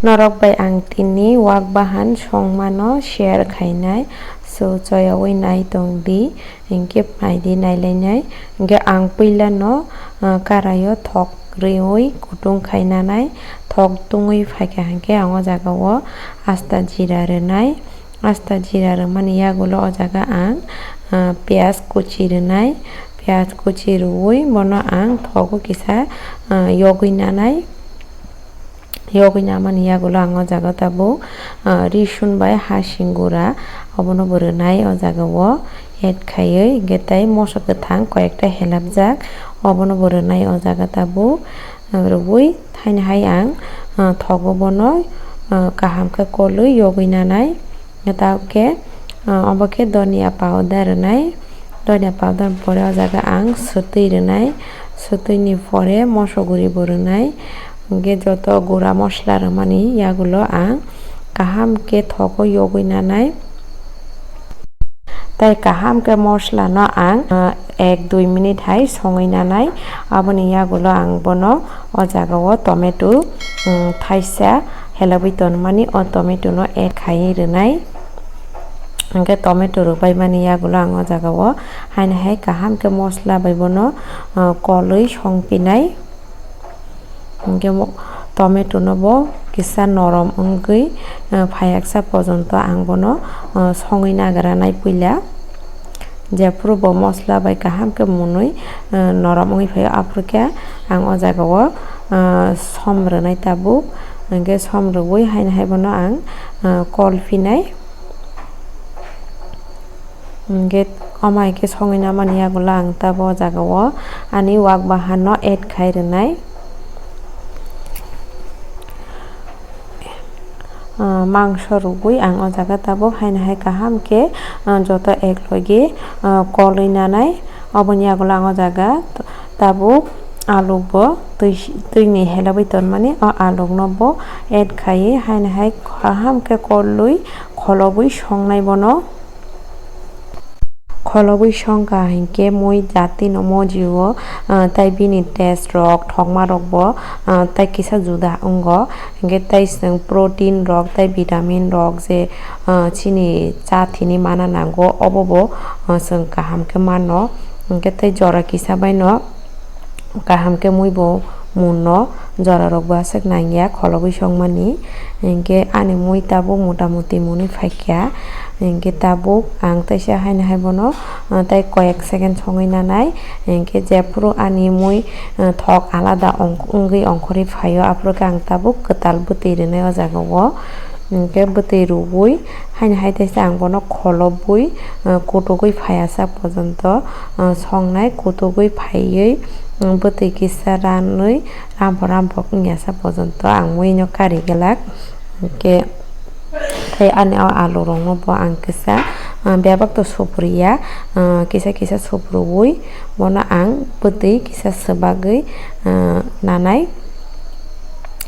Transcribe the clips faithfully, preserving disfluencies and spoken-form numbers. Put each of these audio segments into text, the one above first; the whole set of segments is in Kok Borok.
Norok bai ang tini wak bahan songmano share khainai, so choyawi nai tong di, hinkhe nai di nailainai. Hinkhe ang puila no, ah, karaio thok riwi kutung khainanai, thok tungwi phaikha hinkhe ang o jaga o asta jira rwnai. Asta jira rwmani yagulo o jaga ang, ah, piyaj kuchi rwnai. Piyaj kuchi rwui bono ang thogo kisa, ah, yogwi nanai. Yogwi namani yagulo ang o jaga tabuk, ah, risun bai hasing gura obono bo rwnai o jaga o add khaiwi, hinkhe tei moso kwthang koi ekta helapjak obono bo rwnai o jaga tabuk. Rwui thaini hai ang, ah, thogo bono, ah, kaham khe kolwi yogwi nanai. Tei khe, ah, obo khe dhania powder rwnai. Dhania powder ni pore o jaga ang swtwi rwnai. Swtwi ni pore moso guri bo rwnai. Hinkhe joto gura mosla rwmani yagulo ang kaham khe thogo yogwi nanai. Tei kaham khe mosla no ang, ah, ek dui minute hai songwi nanai. Aboni yagulo ang bono o jaga o tomato, um, thaisa helabwi tonmani o tomato no add khaiwi rwnai. Hinkhe tomato rwbaimani yagulo ang o jaga o haino hai kaham khe mosla bai bono, ah, kolwi songpinai. Hinkhe mo-, tomato no bo kisa norom wngwi, eh, phaiyak sa pojonto ang bono, eh, songwi nagra nai puila. Jephuru bo mosla bai kaham khe mwnwi, eh, norom wngwi phaio, aphuru khe ang o jaga o, eh, som rwnai tabuk. Hinkhe som rwui haino hai bono ang, eh, kol phinai. Hinkhe omo hai khe songwi namani yagulo ang tabuk o jaga o ani wak bahan no add khai rwnai. Ah, mangso rwgwi ang o jaga tabuk haino hai kaham khe, ah, joto ek logi, ah, kolwi nanai. Oboni yagulo ang o jaga tabuk aluk bo twi, twi ni helabwi tonmani o aluk no bo add khaiwi haino hai kaham khe kolwi kholobwi songnai bono. Kholobwi songkha hinkhe mui jatino mojio, ah, tei bini taste rok thokma rok bo, ah, tei kisa juda wngo. Hinkhe tei chwng protein rok tei vitamin rok je, ah, chini cha thini mana nango, obo bo, ah, chwng kaham khe mano. Hinkhe tei jora kisa baino kaham khe mui bo munno, jora rok bo aswk nangya kholobwi songmani. Hinkhe ani mui tabuk mota moti mwnwi phaikha. Hinkhe tabuk ang teisa haino hai bono, ah, tei koyek second songwi nanai. Hinkhe jephuru ani mui, ah, thok alada ong-, wngwi ongkhorwi phaio, aphuru khe ang tabuk kwtal bwtwi rwnai o jaga o. Hinkhe bwtwi rwui haino hai teisa ang bono kholobwi, ah, kutugwi phaiya sak pojonto, ah, songnai, kutugwi phaiwi, mm, bwtwi kisa ranwi rampok rampok wngya sak pojonto ang mui no kari glak. Hinkhe tei ani o alu rok no bo ang kisa, ah, bebak to supriya, ah, kisa kisa suprui bono ang bwtwi kisa swbagwi, ah, nanai.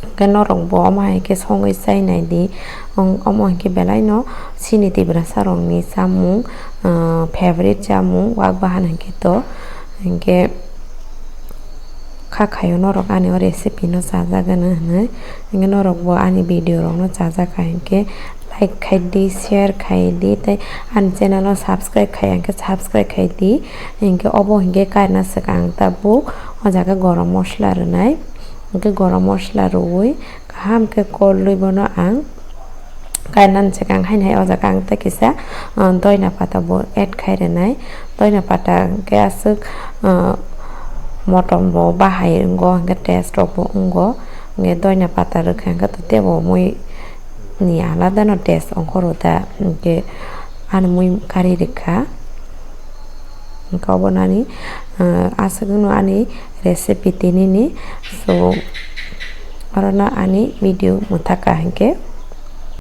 Hinkhe norok bo omo hai khe songwi chai nai di. Omo hinkhe belai no chini Tiprasa rok ni chamung, ah, favorite chamung wak bahan hinkhe to. Hinkhe kha khaio norok ani o recipe no chajak gana hinwi. Hinkhe norok bo ani video rok no chajak kha hinkhe like khai di, share khai di, tei ani channel no subscribe khai ya hinkhe subscribe khai di. Hinkhe obo hinkhe kaina swkang tabuk o jaga gorom mosla rwnai. Hinkhe gorom mosla rwui kaham khe kolwi bono ang kainani swkang haino hai o jaga ang tei kisa, ah, doina pata bo add khai rwnai. Doina pata hinkhe aswk, ah, motom bo bahai wngo, hinkhe taste rok bo wngo. Hinkhe doina pata rwkha hinkhe to teibo mui ni alada no taste ongkhoro da, hinkhe ani mui kari rwkha. Hinkhe obo nani, ah, aswk no ani recipe tinini. So, oro no ani video mwthaka hinkhe.